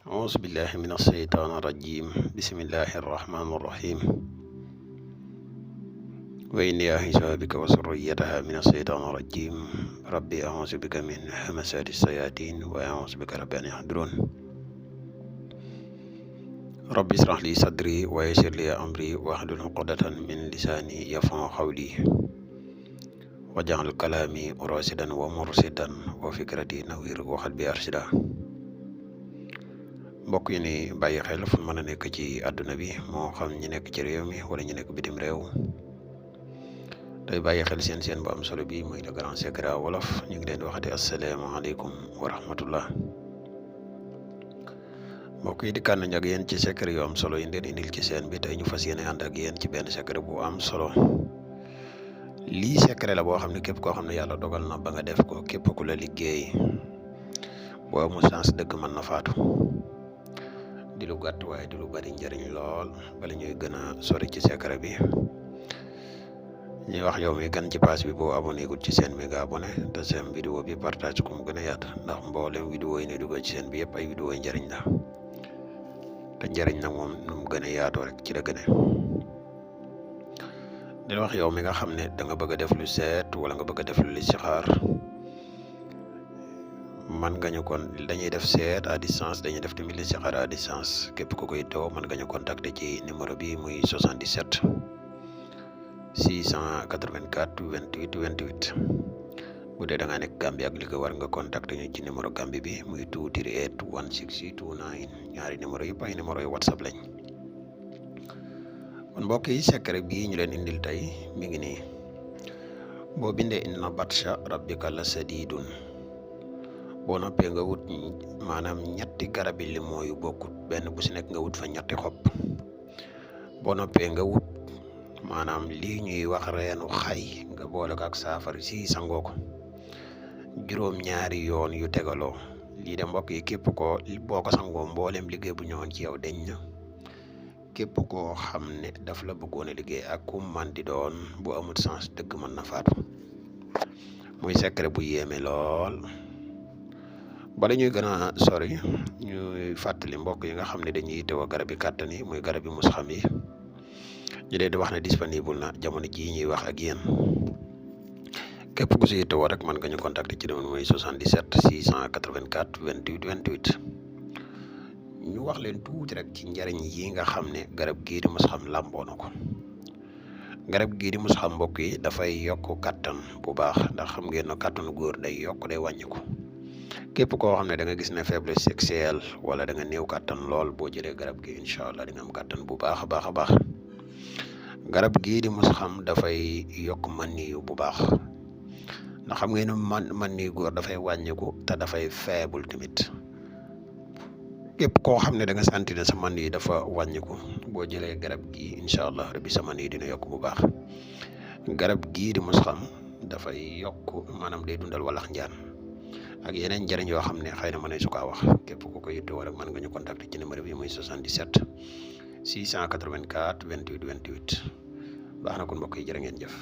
أعوذ بالله من الشيطان الرجيم بسم الله الرحمن الرحيم وإني أعيذها بك وذريتها من الشيطان الرجيم ربي أعوذ بك من همزات الشياطين وأعوذ بك رب أن يحضرون ربي اشرح لي صدري ويسر لي أمري واحلل عقدة من لساني يفقهوا قولي واجعل كلامي راشدا ومرشدا وفكرتي نوير وقلبي أرشدا mbokk yi ni bàyyi xel fu mën a nekk ci àdduna bi moo xam ñi nekk ci réew mi wala ñu nekk bitim réew tey bàyyi xel seen bu am solo bi muy le grand secret wolof ñu ngi leen di waxati asalaamaaleykum wa rahmatullah mbokk yi di kànn ak yéen ci secret yu am solo yi leen indil ci seen bi tey ñu fas yéene ànd ak yéen ci benn secret bu am solo lii secret la boo xam ne képp koo xam ne yàlla dogal na ba nga def ko képp ku la liggéey boo amul chance dëgg mën na faatu di lu gàtt waaye di lu bari njëriñ lool bala ñuy gën a sori ci secret bi ñuy wax yow mi gan ci page bi boo abonné gul ci seen bi nga abonné te seen vidéo bi partage ko mu gën a yaatu ndax mboolem vidéo yi ne dugal ci seen bi yëpp ay vidéo yi njëriñ la te njëriñ nag moom nu mu gën a yaatoo rek ci la gën a di wax yow mi nga xam ne da nga bëgg a def lu seet wala nga bëgg a def lu listixaar man nga ñu kon dañuy def seet à distance dañuy def tamit listixaar à distance képp ku koy doo mën nga ñu contacter ci numéro bi muy 77 684 28 28 bu dee da nga nekk Gambie ak li ko war nga contacter ñu ci numéro Gambie bi muy 238 16029 ñaari numéro yëpp ay numéro yu WhatsApp lañ kon mbokk yi secret bii ñu leen indil tey mi ngi nii boo bindee inna batsha rabbika la sadidun boo noppee nga wut maanaam ñetti garabi limon yu bokkut benn bu si nekk nga wut fa ñetti xob boo noppee nga wut maanaam lii ñuy wax reenu xay nga boole ko ak saafara si sangoo ko juróom-ñaari yoon yu tegaloo lii de mbokk yi képp ko boo ko sangoo mboolem liggéey bu ñëwoon ci yow deñ na képp koo xam ne daf la bëggoon a liggéey ak ku man di doon bu amul sens dëgg mën na faatu muy secret bu yéeme lool. bala ñuy gën a sori ñuy fàttali mbokk yi nga xam ne dañuy yittewoo garab yi kàttan yi muy garab yi musxam yi ñu leen di wax ne disponible na jamono jii ñuy wax ak yéen képp ku si yittewoo rek mën nga ñu contacter ci numéro muy 77 684 28 28 ñu wax leen tuuti rek ci njariñ yi nga xam ne garab gii di musxam làmboo na ko garab gii di musxam mbokk yi dafay yokk kàttan bu baax ndax xam ngeen ne kàttanu góor day yokk day wàññiku képp koo xam ne da nga gis ne faiblesse sexuelle wala da nga néew kàttan lool boo jëlee garab gi incha allah di nga am kàttan bu baax a baax a baax garab gii di musxam dafay yokk maniyu bu baax ndax xam ngeen ne maniyu góor dafay wàññiku te dafay faible tamit képp koo xam ne da nga sentir ne sa maniyu dafa wàññiku boo jëlee garab gi incha allah rabbi sa maniyu dina yokk bu baax garab gii di musxam dafay yokk maanaam day dundal walax njaan ak yeneen njëriñ yoo xam ne xëy na mën nañ su kaa wax képp ku ko yittewoo rek mën nga ñu contacter ci numéro bi muy 77 684 28 28 baax na kon mbokk yi jërë ngeen jëf.